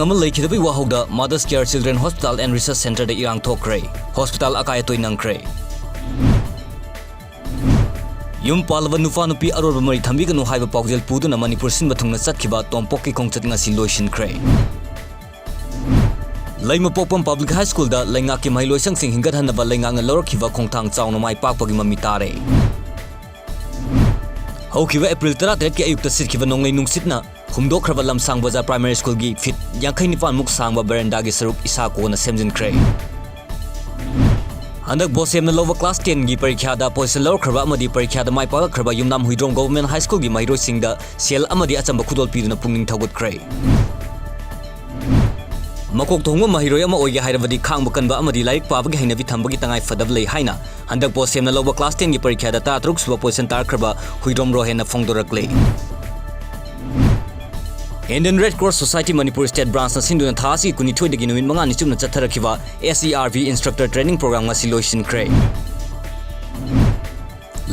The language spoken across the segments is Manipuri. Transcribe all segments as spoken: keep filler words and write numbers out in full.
ꯑꯃ ꯂꯩꯈꯤꯗꯕꯒꯤ ꯋꯥꯍꯧꯗ Mothers Care Children Hospital and Research Centreꯗ ꯏꯔꯥꯡ ꯊꯣꯛꯈ꯭ꯔꯦ꯫ ꯍꯣꯁꯄꯤꯇꯥꯜ ꯑꯀꯥꯏ ꯑꯇꯣꯏ ꯅꯪꯈ꯭ꯔꯦ꯫ ꯌꯨꯝ ꯄꯥꯜꯂꯕ ꯅꯨꯄꯥ ꯅꯨꯄꯤ ꯑꯔꯣꯟꯕ ꯃꯔꯤ ꯊꯝꯕꯤꯒꯅꯨ ꯍꯥꯏꯕ ꯄꯥꯎꯖꯦꯜ ꯄꯨꯗꯨꯅ ꯃꯅꯤꯄꯨꯔ ꯁꯤꯟꯕ ꯊꯨꯡꯅ ꯆꯠꯈꯤꯕ ꯇꯣꯝꯄꯣꯛꯀꯤ ꯈꯣꯡꯆꯠ ꯉꯁꯤ ꯂꯣꯏꯁꯤꯟꯈ꯭ꯔꯦ꯫ ꯂꯩꯃꯄꯣꯛꯄꯝ Public High Schoolꯗ ꯂꯩꯉꯥꯛꯀꯤ ꯃꯍꯩꯂꯣꯏꯁꯪꯁꯤꯡ ꯍꯤꯡꯒꯠꯍꯟꯅꯕ ꯂꯩꯉꯥꯛꯅ ꯂꯧꯔꯛꯈꯤꯕ ꯈꯣꯡꯊꯥꯡ ꯆꯥꯎꯅ ꯃꯥꯏ ꯄꯥꯛꯄꯒꯤ ꯃꯃꯤ ꯇꯥꯔꯦ꯫ ꯍꯧꯈꯤꯕ ꯑꯦꯄ꯭ꯔꯤꯜ ꯇꯔꯥꯇꯔꯦꯠꯀꯤ ꯑꯌꯨꯛꯇ ꯁꯤꯠꯈꯤꯕ ꯅꯣꯡꯂꯩ ꯅꯨꯡꯁꯤꯠꯅ ꯍꯨꯝꯗꯣꯛꯈ꯭ꯔꯕ ꯂꯝꯁꯥꯡ ꯕꯖꯥꯔ Primary Schoolꯒꯤ feet ꯌꯥꯡꯈꯩ ꯅꯤꯄꯥꯟ ꯃꯨꯛ ꯁꯥꯡꯕ verandaꯒꯤ ꯁꯔꯨꯛ ꯏꯁꯥ ꯀꯣꯟꯅ ꯁꯦꯝꯖꯤꯟꯈ꯭ꯔꯦ꯫ ꯍꯟꯗꯛ ꯕꯣꯁꯦꯝꯅ ꯂꯧꯕ class tenꯒꯤ ꯄꯔꯤꯈ꯭ꯌꯥꯗ position ꯂꯧꯔꯛꯈ꯭ꯔꯕ ꯑꯃꯗꯤ ꯄꯔꯤꯈ꯭ꯌꯥꯗ ꯃꯥꯏ ꯄꯥꯛꯂꯛꯈ꯭ꯔꯕ ꯌꯨꯝꯅꯥꯝ ꯍꯨꯏꯗ꯭ꯔꯣꯝ Government High Schoolꯒꯤ ꯃꯍꯩꯔꯣꯏꯁꯤꯡꯗ ꯁꯦꯜ ꯑꯃꯗꯤ ꯑꯆꯝꯕ ꯈꯨꯗꯣꯜ ꯄꯤꯗꯨꯅ ꯄꯨꯛꯅꯤꯡ ꯊꯧꯒꯠꯈ꯭ꯔꯦ꯫ ꯃꯀꯣꯛ ꯊꯣꯡꯕ ꯃꯍꯩꯔꯣꯏ ꯑꯃ ꯑꯣꯏꯒꯦ ꯍꯥꯏꯔꯕꯗꯤ ꯈꯥꯡꯕ ꯀꯟꯕ ꯑꯃꯗꯤ ꯂꯥꯏꯔꯤꯛ ꯄꯥꯕꯒꯤ ꯍꯩꯅꯕꯤ ꯊꯝꯕꯒꯤ ꯇꯉꯥꯏ ꯐꯗꯕ ꯂꯩ ꯍꯥꯏꯅ ꯍꯟꯗꯛ ꯕꯣꯁꯦꯝꯅ ꯂꯧꯕ class tenꯒꯤ ꯄꯔꯤꯈ꯭ꯌꯥꯗ ꯇꯔꯥꯇꯔꯨꯛ ꯁꯨꯕ position ꯇꯥꯔꯛꯈ꯭ꯔꯕ Huidrom ꯔꯣꯍꯦꯟꯅ ꯐꯣꯡꯗꯣꯔꯛꯂꯦ꯫ Indian Red Cross Society Manipur State Branchꯅ ꯁꯤꯟꯗꯨꯅ ꯊꯥ ꯑꯁꯤꯒꯤ ꯀꯨꯟꯅꯤꯊꯣꯏꯗꯒꯤ ꯅꯨꯃꯤꯠ ꯃꯉꯥꯅꯤ ꯆꯨꯞꯅ ꯆꯠꯊꯔꯛꯈꯤꯕ S E R V Instructor Training Program ꯉꯁꯤ ꯂꯣꯏꯁꯤꯟꯈ꯭ꯔꯦ꯫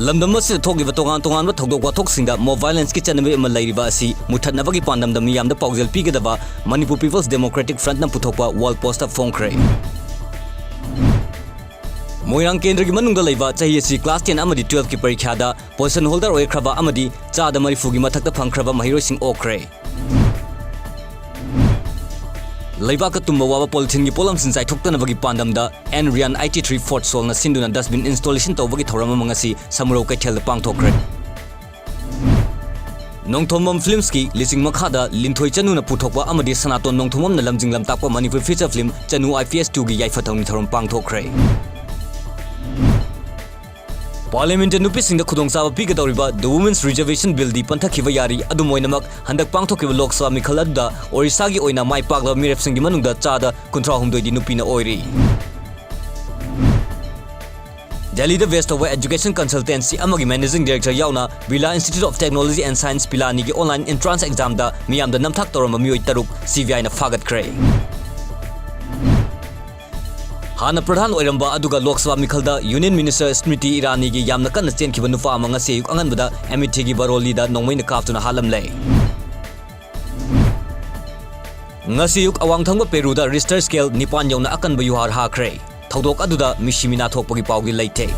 ꯂꯝꯗꯝ ꯑꯁꯤꯗ ꯊꯣꯛꯂꯤꯕ ꯇꯣꯉꯥꯟ ꯇꯣꯉꯥꯟꯕ ꯊꯧꯗꯣꯛ ꯋꯥꯊꯣꯛꯁꯤꯡꯗ mob violenceꯀꯤ ꯆꯠꯅꯕꯤ ꯑꯃ ꯂꯩꯔꯤꯕ ꯑꯁꯤ ꯃꯨꯊꯠꯅꯕꯒꯤ ꯄꯥꯟꯗꯝꯗ ꯃꯤꯌꯥꯝꯗ ꯄꯥꯎꯖꯦꯜ ꯄꯤꯒꯗꯕ Manipur People's Democratic Frontꯅ ꯄꯨꯊꯣꯛꯄ wall postꯇ ꯐꯣꯡꯈ꯭ꯔꯦ꯫ ꯃꯣꯏꯔꯥꯡ ꯀꯦꯟꯗ꯭ꯔꯒꯤ ꯃꯅꯨꯡꯗ ꯂꯩꯕ ꯆꯍꯤ ꯑꯁꯤ class ten ꯑꯃꯗꯤ twelveꯀꯤ ꯄꯔꯤꯈ꯭ꯌꯥꯗ position holder ꯑꯣꯏꯈ꯭ꯔꯕ ꯑꯃꯗꯤ ꯆꯥꯗ ꯃꯔꯤꯐꯨꯒꯤ ꯃꯊꯛꯇ ꯐꯪꯈ꯭ꯔꯕ ꯃꯍꯩꯔꯣꯏꯁꯤꯡ ꯑꯣꯛꯈ꯭ꯔꯦ꯫ ꯂꯩꯕꯥꯛꯇ ꯇꯨꯝꯕ ꯋꯥꯕ polytheneꯒꯤ ꯄꯣꯠꯂꯝꯁꯤꯡ ꯆꯥꯏꯊꯣꯛꯇꯅꯕꯒꯤ ꯄꯥꯟꯗꯝꯗ N Ryan I T three Fort Solꯅ ꯁꯤꯟꯗꯨꯅ dustbin installation ꯇꯧꯕꯒꯤ ꯊꯧꯔꯝ ꯑꯃ ꯉꯁꯤ ꯁꯃꯨꯔꯧ ꯀꯩꯊꯦꯜꯗ ꯄꯥꯡꯊꯣꯛꯈ꯭ꯔꯦ꯫ ꯅꯣꯡꯊꯣꯝꯕꯝ Filmsꯀꯤ ꯂꯤꯆꯤꯡ ꯃꯈꯥꯗ ꯂꯤꯟꯊꯣꯏ ꯆꯅꯨꯅ ꯄꯨꯊꯣꯛꯄ ꯑꯃꯗꯤ ꯁꯅꯥꯇꯣꯟ ꯅꯣꯡꯊꯣꯝꯕꯝꯅ ꯂꯝꯖꯤꯡ ꯂꯝꯇꯥꯛꯄ Manipur Feature Film Chanu I P S twoꯒꯤ ꯌꯥꯏꯐ ꯊꯧꯅꯤ ꯊꯧꯔꯝ ꯄꯥꯡꯊꯣꯛꯈ꯭ꯔꯦ꯫ Parliamentꯇ ꯅꯨꯄꯤꯁꯤꯡꯗ ꯈꯨꯗꯣꯡꯆꯥꯕ ꯄꯤꯒꯗꯧꯔꯤꯕ the Women's Reservation Billꯗꯤ ꯄꯟꯊꯈꯤꯕ ꯌꯥꯔꯤ꯫ ꯑꯗꯨꯝ ꯑꯣꯏꯅꯃꯛ, ꯍꯟꯗꯛ ꯄꯥꯡꯊꯣꯛꯈꯤꯕ ꯂꯣꯛ ꯁꯚꯥ ꯃꯤꯈꯜ ꯑꯗꯨꯗ ꯑꯣꯔꯤꯁꯥꯒꯤ ꯑꯣꯏꯅ ꯃꯥꯏ ꯄꯥꯛꯂꯕ ꯃꯤꯔꯦꯞꯁꯤꯡꯒꯤ ꯃꯅꯨꯡꯗ ꯆꯥꯗ ꯀꯨꯟꯊ꯭ꯔꯥꯍꯨꯝꯗꯣꯏꯗꯤ ꯅꯨꯄꯤꯅ ꯑꯣꯏꯔꯤ꯫ ꯗꯦꯜꯂꯤꯗ base ꯇꯧꯕ education consultancy ꯑꯃꯒꯤ managing director ꯌꯥꯎꯅ Birla Institute of Technology and Science, ꯄꯤꯂꯥꯅꯤꯒꯤ online entrance examꯗ ꯃꯤꯌꯥꯝꯗ ꯅꯝꯊꯥꯛ ꯇꯧꯔꯝꯕ ꯃꯤꯑꯣꯏ ꯇꯔꯨꯛ C B Iꯅ ꯐꯥꯒꯠꯈ꯭ꯔꯦ꯫ ꯍꯥꯟꯅ ꯄ꯭ꯔꯙꯥꯟ ꯑꯣꯏꯔꯝꯕ ꯑꯗꯨꯒ ꯂꯣꯛ ꯁꯚꯥ ꯃꯤꯈꯜꯗ Union Minister ꯁ꯭ꯃ꯭ꯔꯤꯇꯤ ꯏꯔꯥꯅꯤꯒꯤ ꯌꯥꯝꯅ ꯀꯟꯅ ꯆꯦꯟꯈꯤꯕ ꯅꯨꯄꯥ ꯑꯃ ꯉꯁꯤ ꯑꯌꯨꯛ ꯑꯉꯟꯕꯗ ꯑꯃꯦꯊꯤꯒꯤ ꯕꯔꯣꯂꯤꯗ ꯅꯣꯡꯃꯩꯅ ꯀꯥꯞꯇꯨꯅ ꯍꯥꯠꯂꯝꯂꯦ꯫ ꯉꯁꯤ ꯑꯌꯨꯛ ꯑꯋꯥꯡ ꯊꯪꯕ ꯄꯦꯔꯨꯗ ꯔꯤꯁꯇꯔ ꯁ꯭ꯀꯦꯜ ꯅꯤꯄꯥꯟ ꯌꯧꯅ ꯑꯀꯟꯕ ꯌꯨꯍꯥꯔ ꯍꯥꯈ꯭ꯔꯦ꯫ ꯊꯧꯗꯣꯛ ꯑꯗꯨꯗ ꯃꯤꯁꯤ ꯃꯤꯅꯥ ꯊꯣꯛꯄꯒꯤ ꯄꯥꯎꯗꯤ ꯂꯩꯇꯦ꯫